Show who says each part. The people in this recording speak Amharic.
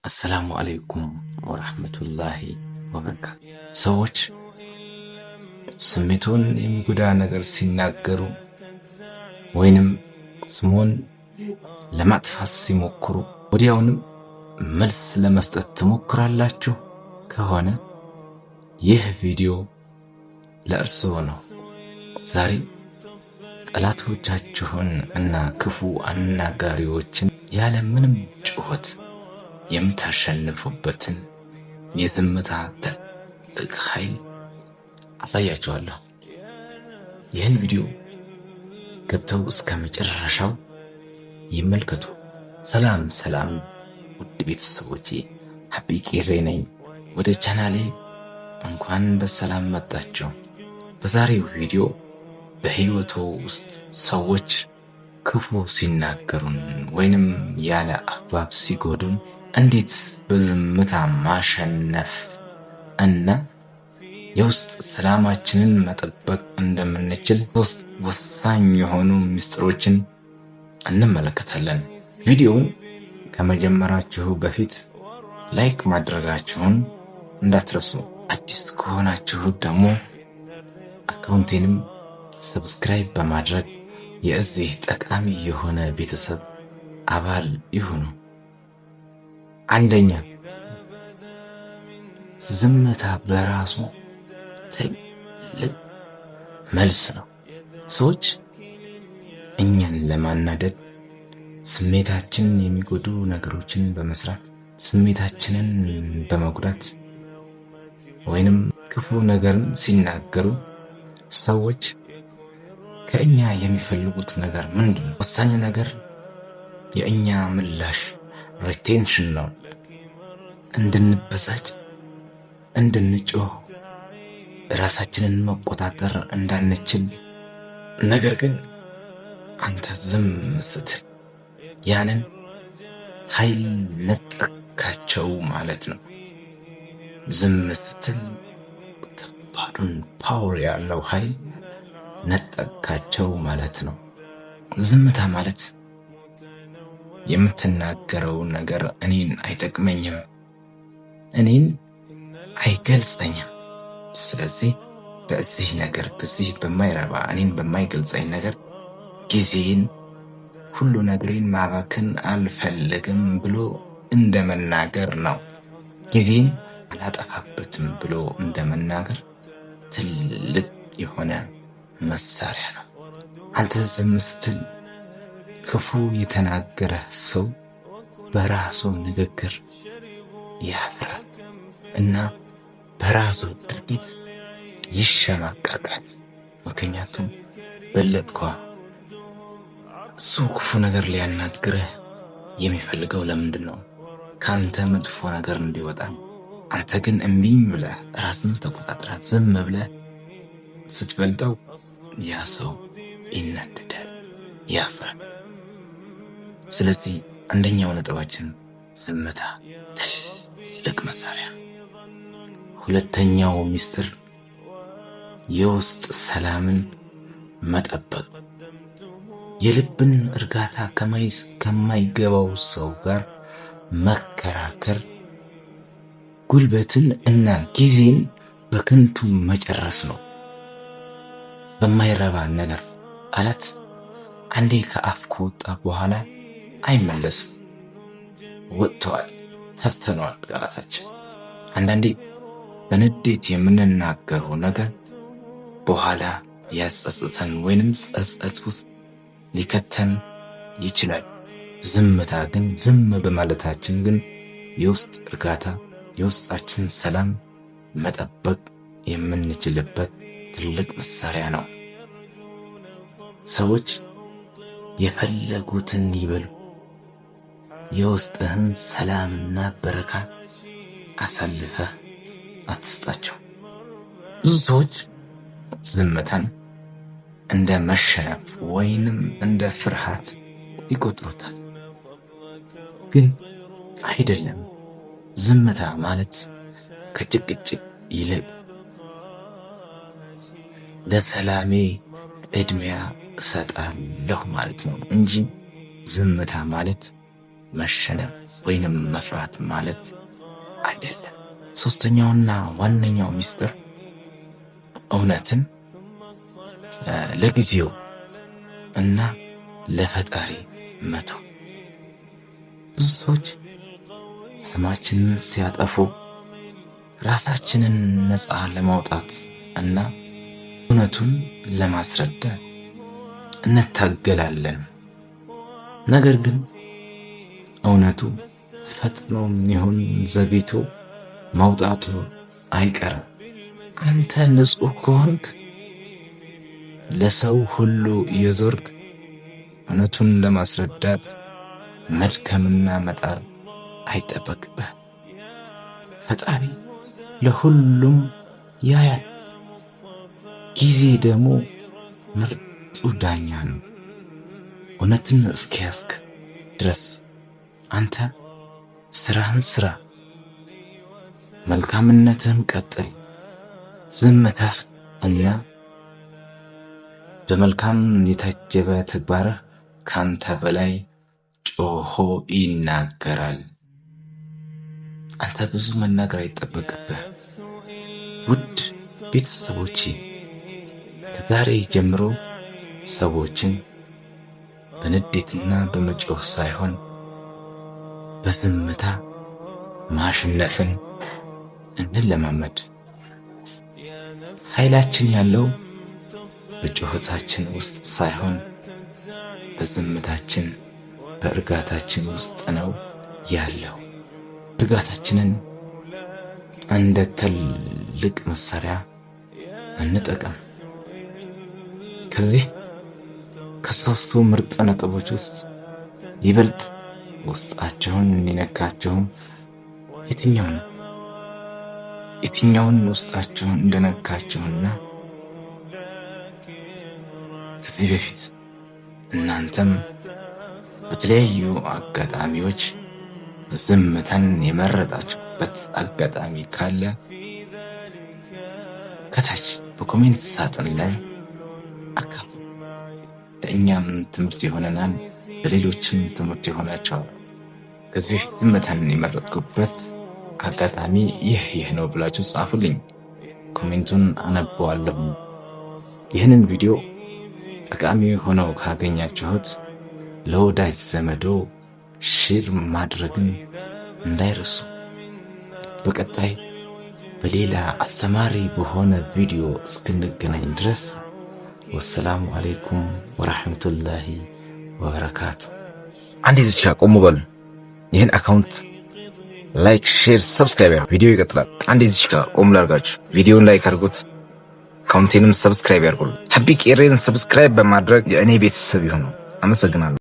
Speaker 1: አሰላሙ አለይኩም ወራህመቱላሂ ወበረካቱ። ሰዎች ስሜቶን የሚጎዳ ነገር ሲናገሩ ወይንም ስሞን ለማጥፋት ሲሞክሩ ወዲያውንም መልስ ለመስጠት ትሞክራላችሁ ከሆነ ይህ ቪዲዮ ለእርስዎ ነው። ዛሬ ጠላቶቻችሁን እና ክፉ አናጋሪዎችን ያለ ምንም ጩኸት የምታሸንፉበትን የዝምታ ትልቅ ኃይል አሳያችኋለሁ። ይህን ቪዲዮ ገብተው እስከ መጨረሻው ይመልከቱ። ሰላም ሰላም፣ ውድ ቤተሰቦቼ፣ ሀቢ ቄሬ ነኝ። ወደ ቻናሌ እንኳን በሰላም መጣችሁ። በዛሬው ቪዲዮ በህይወቶ ውስጥ ሰዎች ክፉ ሲናገሩን ወይንም ያለ አግባብ ሲጎዱን እንዴት በዝምታ ማሸነፍ እና የውስጥ ሰላማችንን መጠበቅ እንደምንችል ሶስት ወሳኝ የሆኑ ምስጢሮችን እንመለከታለን። ቪዲዮውን ከመጀመራችሁ በፊት like ማድረጋችሁን እንዳትረሱ። አዲስ ከሆናችሁ ደግሞ አካውንቴንም subscribe በማድረግ የዚህ ጠቃሚ የሆነ ቤተሰብ አባል ይሁኑ። አንደኛ፣ ዝምታ በራሱ ትልቅ መልስ ነው። ሰዎች እኛን ለማናደድ ስሜታችንን የሚጎዱ ነገሮችን በመስራት፣ ስሜታችንን በመጉዳት ወይንም ክፉ ነገርን ሲናገሩ ሰዎች ከእኛ የሚፈልጉት ነገር ምንድን ነው? ወሳኙ ነገር የእኛ ምላሽ reaction ነው። እንድንበሳጭ፣ እንድንጮህ፣ ራሳችንን መቆጣጠር እንዳንችል። ነገር ግን አንተ ዝም ስትል ያንን ኃይል ነጠካቸው ማለት ነው። ዝም ስትል ከባዱን power ያለው ኃይል ነጠካቸው ማለት ነው። ዝምታ ማለት የምትናገረው ነገር እኔን አይጠቅመኝም፣ እኔን አይገልጸኝም። ስለዚህ በዚህ ነገር፣ በዚህ በማይረባ፣ እኔን በማይገልጸኝ ነገር ጊዜን ሁሉ ነገሬን ማባከን አልፈልግም ብሎ እንደመናገር ነው። ጊዜን አላጠፋበትም ብሎ እንደመናገር ትልቅ የሆነ መሳሪያ ነው። አንተ ዝም ስትል ክፉ የተናገረ ሰው በራሱ ንግግር ያፍራል እና በራሱ ድርጊት ይሸማቀቃል። ምክንያቱም በለጥኳ። እሱ ክፉ ነገር ሊያናግርህ የሚፈልገው ለምንድን ነው? ከአንተ መጥፎ ነገር እንዲወጣ። አንተ ግን እምቢኝ ብለህ፣ ራስን ተቆጣጥረህ ዝም ብለህ ስትበልጠው ያ ሰው ይናደዳል፣ ያፍራል። ስለዚህ አንደኛው ነጥባችን ዝምታ ትልቅ መሳሪያ። ሁለተኛው ሚስጥር የውስጥ ሰላምን መጠበቅ። የልብን እርጋታ ከማይገባው ሰው ጋር መከራከር ጉልበትን እና ጊዜን በከንቱ መጨረስ ነው። በማይረባ ነገር። ቃላት አንዴ ከአፍ ከወጣ በኋላ አይመለስም። ወጥተዋል፣ ተብተነዋል ቃላታችን። አንዳንዴ በንዴት የምንናገረው ነገር በኋላ ሊያጸጽተን ወይንም ጸጸት ውስጥ ሊከተን ይችላል። ዝምታ ግን፣ ዝም በማለታችን ግን የውስጥ እርጋታ፣ የውስጣችን ሰላም መጠበቅ የምንችልበት ትልቅ መሳሪያ ነው። ሰዎች የፈለጉትን ይበሉ፣ የውስጥህን ሰላምና በረካ አሳልፈህ አትስጣቸው። ብዙ ሰዎች ዝምታን እንደ መሸነፍ ወይንም እንደ ፍርሃት ይቆጥሩታል። ግን አይደለም። ዝምታ ማለት ከጭቅጭቅ ይልቅ ለሰላሜ ቅድሚያ እሰጣለሁ ማለት ነው እንጂ ዝምታ ማለት መሸነፍ ወይንም መፍራት ማለት አይደለም። ሶስተኛውና ዋነኛው ሚስጥር እውነትን ለጊዜው እና ለፈጣሪ መተው። ብዙ ሰዎች ስማችንን ሲያጠፉ ራሳችንን ነፃ ለማውጣት እና እውነቱን ለማስረዳት እንታገላለን። ነገር ግን እውነቱ ፈጥኖም ይሁን ዘግይቶ መውጣቱ አይቀርም። አንተ ንጹሕ ከሆንክ ለሰው ሁሉ እየዞርክ እውነቱን ለማስረዳት መድከምና መጣር አይጠበቅብህ። ፈጣሪ ለሁሉም ያያል። ጊዜ ደግሞ ምርጡ ዳኛ ነው። እውነትን እስኪያስክ ድረስ አንተ ስራህን ስራ፣ መልካምነትህን ቀጥል። ዝምታህ እና በመልካም የታጀበ ተግባርህ ካንተ በላይ ጮሆ ይናገራል። አንተ ብዙ መናገር አይጠበቅብህ። ውድ ቤተሰቦቼ፣ ከዛሬ ጀምሮ ሰዎችን በንዴትና በመጮህ ሳይሆን በዝምታ ማሸነፍን እንለማመድ። ኃይላችን ያለው በጩኸታችን ውስጥ ሳይሆን በዝምታችን፣ በእርጋታችን ውስጥ ነው ያለው። እርጋታችንን እንደ ትልቅ መሳሪያ እንጠቀም። ከዚህ ከሶስቱ ምርጥ ነጥቦች ውስጥ ይበልጥ ውስጣቸውን የነካቸውም የትኛው ነው? የትኛውን ውስጣቸውን እንደነካቸውና ከዚህ በፊት እናንተም በተለያዩ አጋጣሚዎች ዝምታን የመረጣችሁበት አጋጣሚ ካለ ከታች በ comment ሳጥን ላይ አካፍሉ። ለእኛም ትምህርት ይሆነናል፣ ለሌሎችም ትምህርት ይሆናቸዋል። ከዚህ በፊት ዝምታን የመረጥኩበት አጋጣሚ ይህ ይህ ነው ብላችሁ ጻፉልኝ። Comment ኡን አነበዋለሁ። ይህንን ቪዲዮ ጠቃሚ ሆነው ካገኛችሁት ለወዳጅ ዘመዶ share ማድረግን እንዳይረሱ። በቀጣይ በሌላ አስተማሪ በሆነ ቪዲዮ እስክንገናኝ ድረስ ወሰላሙ አለይኩም ወራህመቱላሂ ወበረካቱ።
Speaker 2: አንድ እዚች ጋር ቆሙ በሉ። ይህን account like፣ share፣ subscribe ያርጉ። ቪዲዮ ይቀጥላል። አንድ እዚች ጋር ቆም ላርጋችሁ። ቪዲዮን like አድርጉት፣ account ኤንም subscribe ያርጉ። ሀቢ ቄሬን subscribe በማድረግ የእኔ ቤተሰብ ይሁኑ። አመሰግናለሁ።